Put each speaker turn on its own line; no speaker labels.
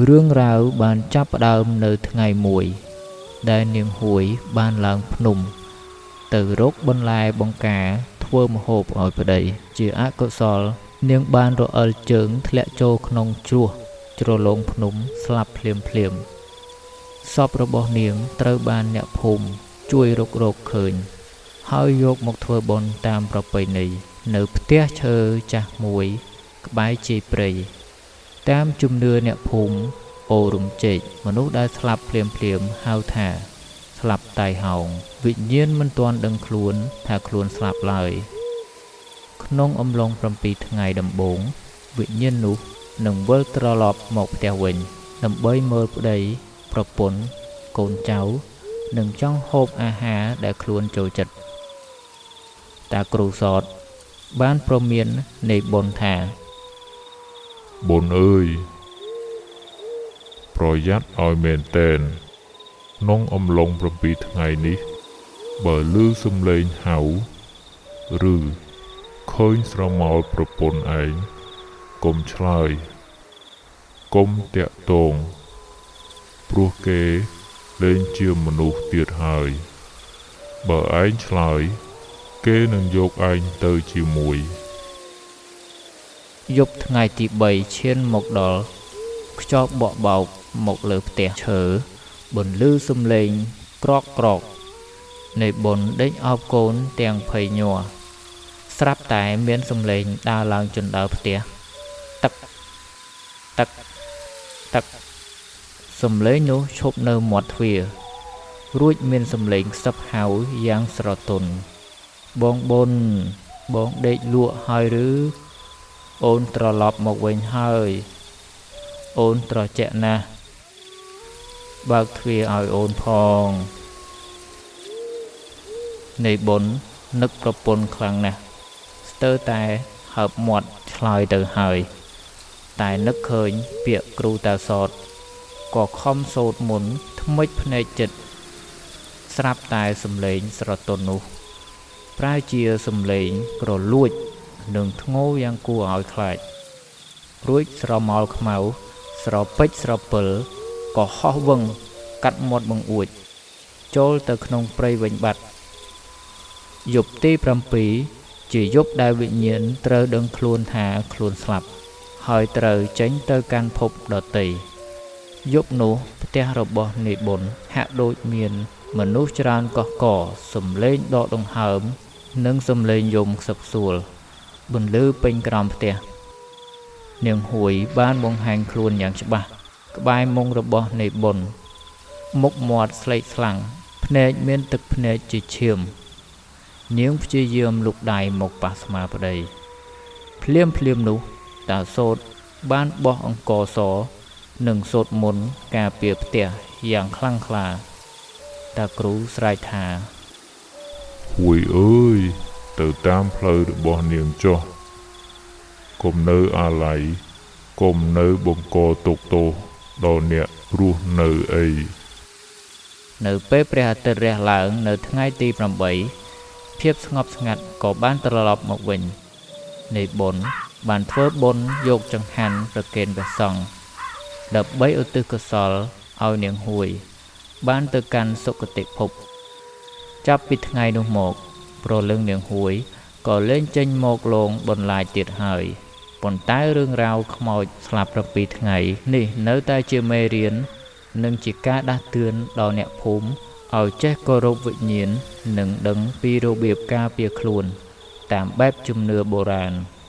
រឿងរ៉ាវបានចាប់ផ្ដើមនៅថ្ងៃមួយ ដែលនាងហួយបានឡើងភ្នំ ទៅរកបន្លែបង្ការធ្វើម្ហូបឲ្យប្តី ជាអកុសល នាងបានរអិលជើងធ្លាក់ចូលក្នុងជ្រោះជ្រលងភ្នំស្លាប់ភ្លាមៗសពរបស់នាងត្រូវបានអ្នកភូមិជួយរុករកឃើញ ហើយយកមកធ្វើបុណ្យតាមប្រពៃណីនៅផ្ទះឈើចាស់មួយក្បែរជាយព្រៃ តាមជំនឿអ្នកភូមិអូរំចេកមនុស្សដែលស្លាប់ភ្លាមៗហៅថាស្លាប់តៃហោងវិញ្ញាណមិនទាន់ដឹងខ្លួនថាខ្លួនស្លាប់ឡើយ ក្នុងអំឡុង7ថ្ងៃដំបូងវិញ្ញាណនោះនឹងវិលត្រឡប់មកផ្ទះវិញ ដើម្បីមើលប្តីប្រពន្ធកូនចៅនិងចង់ហូបអាហារដែលខ្លួនចូលចិត្តតាគ្រូសតបានព្រមាននៃបុណ្យថា
បុណ្យអើយប្រយ័ត្នឲ្យមែនទែនក្នុងអំឡុង7ថ្ងៃនេះបើឮសំឡេងហៅឬឃើញស្រមោលប្រពន្ធឯងកុំឆ្លើយកុំតាក់ទងព្រោះគេលែងជាមនុស្សទៀតហើយបើឯងឆ្លើយគេនឹងយកឯងទៅជាមួយ
យប់ថ្ងៃទី3ឈានមកដល់ខ្យល់បក់បោកមកលើផ្ទះឈើបន្លឺសំឡេងក្រកក្រកនៃបុណ្យដេកអោបកូនទាំងភ័យញ័រស្រាប់តែមានសំឡេងដើរឡើងជណ្ដើរផ្ទះទឹកទឹកទឹកសំឡេងនោះឈប់នៅមាត់ទ្វាររួចមានសំឡេងខ្សឹបហៅយ៉ាងស្រទន់បងបុណ្យបងដេកលក់ហើយឬអូនត្រឡប់មកវិញហើយអូនត្រជាក់ណាស់បើកទ្វារឲ្យអូនផងនៃបុណ្យនឹកប្រពន្ធខ្លាំងណាស់ស្ទើរតែហើបមាត់ឆ្លើយទៅហើយតែនឹកឃើញពាក្យគ្រូតាសតក៏ខំសូត្រមន្តថ្មិចភ្នែកចិត្តស្រាប់តែសំឡេងស្រទន់នោះប្រែជាសំឡេងក្រលួចនិងធ្ងោយ៉ាងគួរឲ្យខ្លាចរួចស្រមោលខ្មៅស្រពេចស្រពិលក៏ហោះវឹងកាត់មាត់បង្អួចចូលទៅក្នុងព្រៃវិញបាត់យប់ទី7ជាយប់ដែលវិញ្ញាណត្រូវដឹងខ្លួនថាខ្លួនស្លាប់ហើយត្រូវចេញទៅកាន់ភពដទៃយប់នោះផ្ទះរបស់នាយបុណ្យហាក់ដូចមានមនុស្សច្រើនកកកសំឡេងដកដង្ហើមនិងសំឡេងយំខ្សឹកខ្សួលបន្លឺពេញក្រោមផ្ទះនាងហួយបានបង្ហាញខ្លួនយ៉ាងច្បាស់ក្បែរមុខរបស់នាយបុណ្យមុខមាត់ស្លេកស្លាំងភ្នែកមានទឹកភ្នែកជាឈាមនាងព្យាយាមលូកដៃមកប៉ះស្មាប្តីភ្លាមភ្លាមនោះតាសូត្របានបោះអង្គសនិងសូត្រមន្តការពារផ្ទះយ៉ាងខ្លាំងក្លាតាគ្រូស្រែកថា
ហួយអើយទៅតាមផ្លូវរបស់នាងចុះកុំនៅអាល័យកុំនៅបង្កទុក្ខទោសដល់អ្នករស់នៅអី
នៅពេលព្រះអាទិត្យរះឡើងនៅថ្ងៃទី8ភាពស្ងប់ស្ងាត់ក៏បានត្រឡប់មកវិញនៃបុណ្យបានធ្វើបុណ្យយកចង្ហាន់ប្រគេនព្រះសង្ឃដើម្បីឧទ្ទិសកុសលឲ្យនាងហួយបានទៅកាន់សុគតិភពចាប់ពីថ្ងៃនោះមកព្រលឹងនាងហួយក៏លែងចេញមកលងបន្លាចទៀតហើយប៉ុន្តែរឿងរ៉ាវខ្មោចស្លាប់7ថ្ងៃនេះនៅតែជាមេរៀននិងជាការដាស់តឿនដល់អ្នកភូមិឲ្យចេះគោរពវិញ្ញាណនិងដឹងពីរបៀបការពារខ្លួនតាមបែបជំនឿបុរាណ។